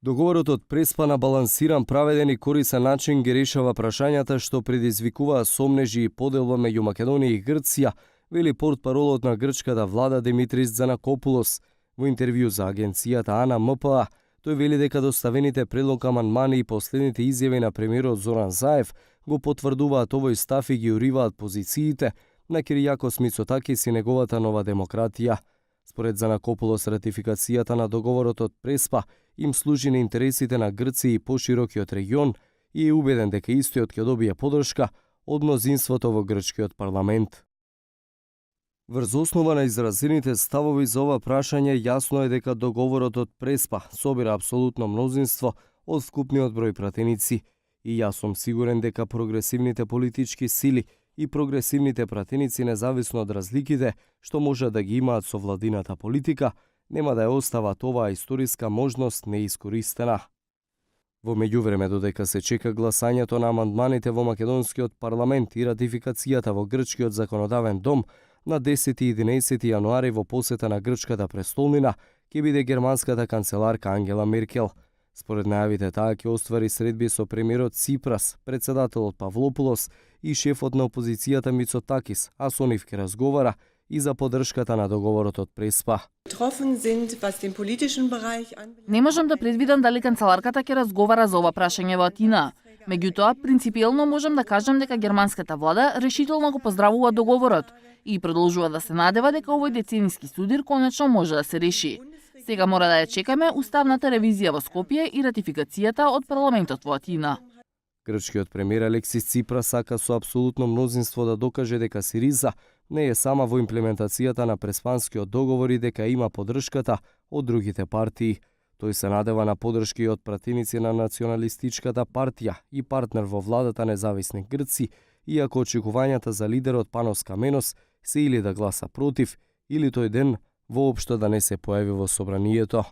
Договорот од Преспа на балансиран, праведен и корисен начин ги решава прашањата што предизвикуваа сомнежи и поделба меѓу Македонија и Грција, вели портпаролот на грчката влада Димитрис Дзанакопулос. Во интервју за агенцијата АНА МПА, тој вели дека доставените предлог амандмани и последните изјави на премиерот Зоран Заев го потврдуваат овој став и ги уриваат позициите на Киријакос Мицотакис и неговата Нова демократија. Според Занакопулос, ратификацијата на договорот од Преспа им служи на интересите на Грција и поширокиот регион и е убеден дека истиот ќе добие подршка од мнозинството во грчкиот парламент. Врз основа на изразените ставови за ова прашање, јасно е дека договорот од Преспа собира апсолутно мнозинство од вкупниот број пратеници и јас сум сигурен дека прогресивните политички сили и прогресивните пратеници, независно од разликите што може да ги имаат со владината политика, нема да ја остават оваа историска можност неискористена. Во меѓувреме, додека се чека гласањето на амандманите во македонскиот парламент и ратификацијата во грчкиот законодавен дом, на 10 и 11 јануари во посета на грчката престолнина ќе биде германската канцеларка Ангела Меркел. Според најавите, таа ќе оствари средби со премиерот Ципрас, председателот Павлопулос и шефот на опозицијата Мицотакис, а со нив ќе разговара и за поддршката на договорот од Преспа. Не можам да предвидам дали канцеларката ќе разговара за ова прашање во Атина. Меѓутоа, принципиелно можам да кажам дека германската влада решително го поздравува договорот и продолжува да се надева дека овој децениски судир конечно може да се реши. Сега мора да ја чекаме уставната ревизија во Скопје и ратификацијата од парламентот во Атина. Грчкиот премиер Алексис Ципрас сака со апсолутно мнозинство да докаже дека Сириза не е сама во имплементацијата на преспанскиот договор и дека има поддршката од другите партии. Тој се надева на поддршки од пратеници на националистичката партија и партнер во владата Независни Грци, иако очекувањата за лидерот Панос Каменос се или да гласа против, или тој ден воопшто да не се појави во собранието.